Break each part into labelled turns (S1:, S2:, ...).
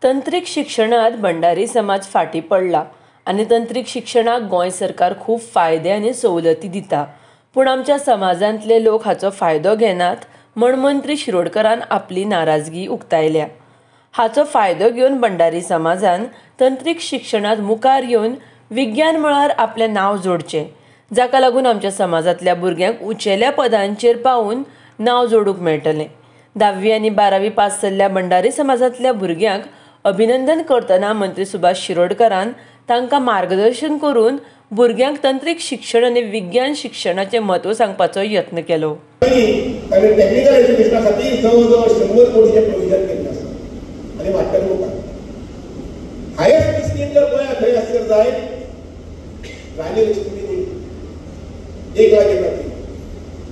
S1: तंत्रीक शिक्षणांत भंडारी समाज फाटीं पडला आनी तंत्रीक शिक्षणाक गोंय सरकार खूब फायदे आनी सवलती दिता, पूण आमच्या समाजांतले लोक हाचो फायदो घेनात म्हण मंत्री शिरोडकरान आपली नाराजगी उक्तायल्या. हाचो फायदो घेवन भंडारी समाजान तंत्रीक शिक्षणांत मुखार येवन विज्ञान मळार आपलें नांव जोडचें, जाका लागून आमच्या समाजांतल्या भुरग्यांक उंचेल्या पदांचेर पावून नांव जोडूंक मेळटलें. 10वी आनी 12वी पास जाल्ल्या भंडारी समाजांतल्या भुरग्यांक अभिनंदन करतना मंत्री सुभाष शिरोडकरान तांकां मार्गदर्शन करून भुरग्यांक तंत्रीक शिक्षण आनी विज्ञान शिक्षणाचें म्हत्व सांगपाचो यत्न केलो.
S2: टेक्निकल एज्युकेशना खातीर जवळ जवळ 100 कोटीचें प्रोविजन केल्लें आसा आनी वाडटलें मुखार. हायेस्ट स्कीम जर गोंयांत खंय आसत जाय राणी लक्ष्मी 1 लाख येता ती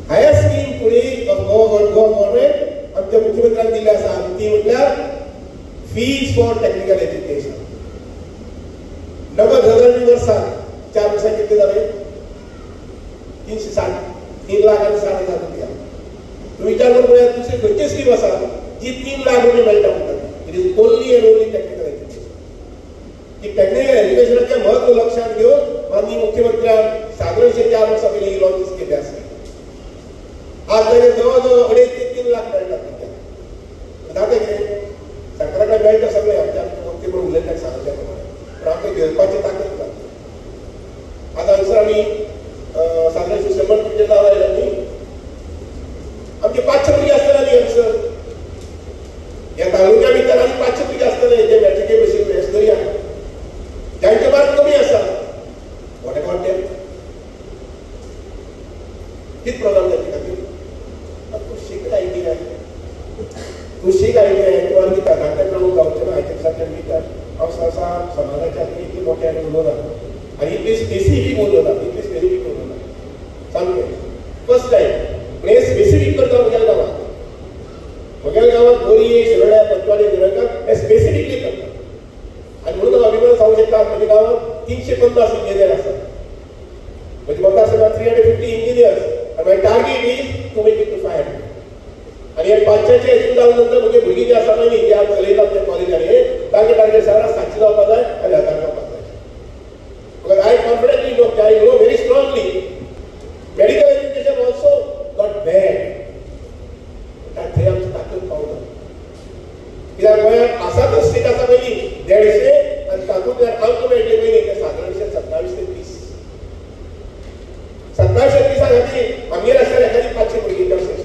S2: हायेस्ट स्कीम फुडें गोवा गव्हर्मेंट आमच्या मुख्यमंत्र्यान दिल्ली आसा आनी ती म्हटल्यार फीज फॉर टेक्निकल एज्युकेशन. 90,000 वर्साक 4 वर्सां कितले जाले 360, 3 लाख आनी 60,000 रुपया. तुम्ही विचार करून पळयात दुसरी खंयची स्कीम आसा जी 3 लाख रुपया मेळटा म्हणटा. It is only and only technical education. ही टेक्निकल एज्युकेशनाचें म्हत्व लक्षांत घेवन माननीय मुख्यमंत्र्यान सादारणशे 4 वर्सां पयलीं ही लॉन्च केल्ली आसा. आज ताजे जवळ जवळ 2.5 ते 3 लाख मेळटात. जाता कितें सरकारा कडेन मेळटा सगळें आमच्या मुख्यमंत्री म्हणून उलयतात सांगल्या प्रमाणे, पूण आमकां घेवपाची ताकद ना. आतां हांगसर आमी सादारणशे 100 भुरगे नांव आयल्या न्ही, आमचे 500 भुरगे आसतले न्ही हांगसर ह्या तालुक्या भितर आनी 500 भुरगे आसतले जे मॅट्रिके बशिल्ले धरया, तांचे मार्क कमी आसा. What about them? कितें प्रोग्राम तांचे खातीर? तूं शीक आयटीआय, तूं शीक आयटीआय तूं आनी कितें तांकां प्रमुख जावचें ना. हाचे दिसांतल्यान विचार हांव सहसा समाजाच्या खातीर इतली मोठ्यान उलोवना आनी इतली स्पेसिफीक उलोवना, इतली स्पेसिफीक उलोवना सामकें फर्स्ट टायम. पूण हें स्पेसिफीक करता म्हगेल्या गांवांत, म्हगेल्या गांवांत बोरये, शिरोड्या, पंचवाडी, विरंगात हें स्पेसिफिकली करता. आनी म्हणून हांव अभिमान सांगूंक शकता म्हज्या गांवांत 350 इंजिनियर आसात. म्हज्या मतदारसंघात 350 इंजिनियर्स आनी my target is to make it to 500. आनी हे 500 हेतून जाल्या नंतर म्हजे भुरगीं जी आसा पळय न्ही, जे आज चलयतात ते कॉलेजांनी, तांचे टार्गेट सादारण 700 जावपाक जाय आनी 1000 जावपाक जाय. Because I confidently know, I know very strongly, medical education also got bad. थंय आमची ताकद पावना. कित्याक गोंयांत आसातच सीट आसा पयलीं 150 आनी तातूंतल्यान आमकां मेळटले पयलीं ते सादारणशे 27 ते 30, 27 ते 30 खातीर आमगेर आसतले एखादी 500 भुरगीं जावं.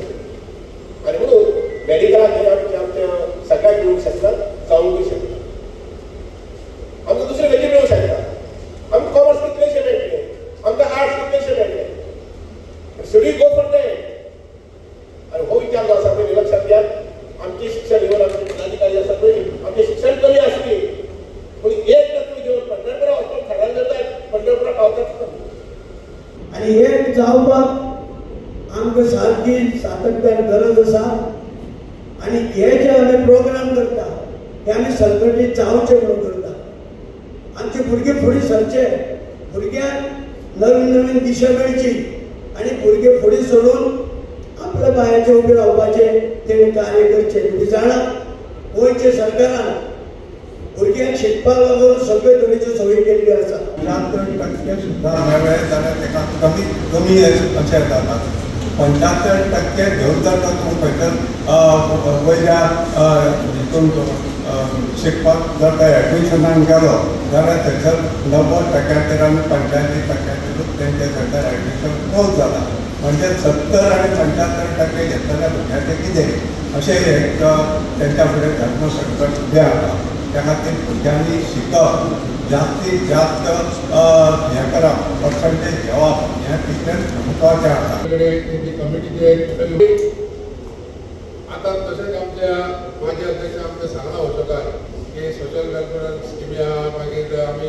S2: आनी म्हणून मेडिकलाक थंय आमच्या आमच्या सगळ्यांक मेळूंक शकता, जावंकूय शकता. आमकां दुसरे खंयचे मेळूंक शकता. आमकां कॉमर्स कितलेशे मेळटले, आमकां आर्ट्स कितलेशे मेळटले. Should we go for that? आनी हो विचार जो आसा पळय लक्षात घ्यात. आमचें शिक्षण घेवन आमचे पदाधिकारी आसा पळय, आमचें शिक्षण कमी आसली पूण एक तत्व घेवन पंढरपुरा वचपाक थारायलें जाल्यार पंढरपुरा पावतात.
S3: आनी हे जावपाक आमकां सारकी सातत्यान गरज आसा. आनी हे जे आमी प्रोग्राम करता ते आमी संघटीत जावचे म्हणून करता. आमची भुरगीं फुडें सरचे, भुरग्यांक नवीन नवीन दिशा मेळची आनी भुरगे फुडें सरून आपल्या पांयाचेर उबे रावपाचें तेणें कार्य करचें. तुमी जाणा गोंयच्या सरकारान भुरग्यांक शिकपाक लागून सगळे तरेच्यो सोयी केल्ल्यो आसा.
S4: 75% सुद्दां मेळ्ळे जाल्यार ताका कमी कमी अशें जाता. 75% घेवन जर तूं खंयसर वयल्या हितून शिकपाक जर तो एडमिशनाक गेलो जाल्यार थंयसर 90% आनी 85% तेंचे थंयसर एडमिशन क्लोज जाता. म्हणजे 70 आनी 75% घेतलेल्या भुरग्यांचें कितें अशें एक तेंच्या फुडें धर्म संकट उबें आसा. त्या खातीर भुरग्यांनी शिकप जास्तीत जास्त हें करप, पर्संटेज घेवप हें तितलेंच म्हत्वाचें आसा.
S5: कमिटीचे आतां तशेंच आमच्या माजी अध्यक्ष आमकां सांगलां वचकार की सोशल वेलफेअर स्किमी आहा, मागीर आमी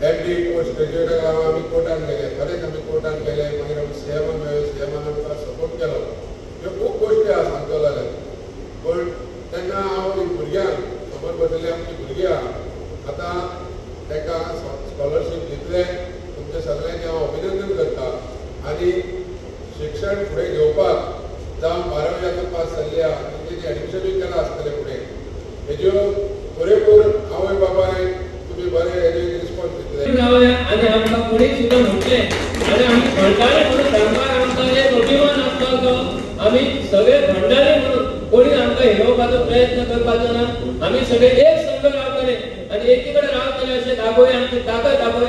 S5: एम डी पोस्ट ग्रेज्युएटाक आमी कोर्टान गेले, खरेंच आमी कोर्टान गेले, मागीर आमी सीएमान मेळ्ळे, सीएमान आमकां सपोर्ट केलो. ह्यो खूब गोश्टी आहा सांगतलो जाल्यार, पूण तेन्ना हांव भुरग्यांक समोर बसलेली आमची भुरगीं आहा आतां तांकां स्कॉलरशीप दितले, तुमचें सगळ्यांचें हांव अभिनंदन करता. आनी शिक्षण फुडें घेवपाक जावं 12वी आतां पास जाल्ली आहा तेंचे एडमिशनूय केलां आसतलें फुडें, हेज्यो बऱ्यो
S6: आनी आमकां कोणी सुद्दां म्हटलें आनी आमी भंडारी म्हणून सांगपाक आमकां एक अभिमान आसपाचो. आमी सगळे भंडारी म्हणून कोणी आमकां हिरोवपाचो प्रयत्न करपाचो ना. आमी सगळे एक संघ रावतले आनी एकीकडे रावतले अशें दाखोवया, आमची ताकद दाखोवया.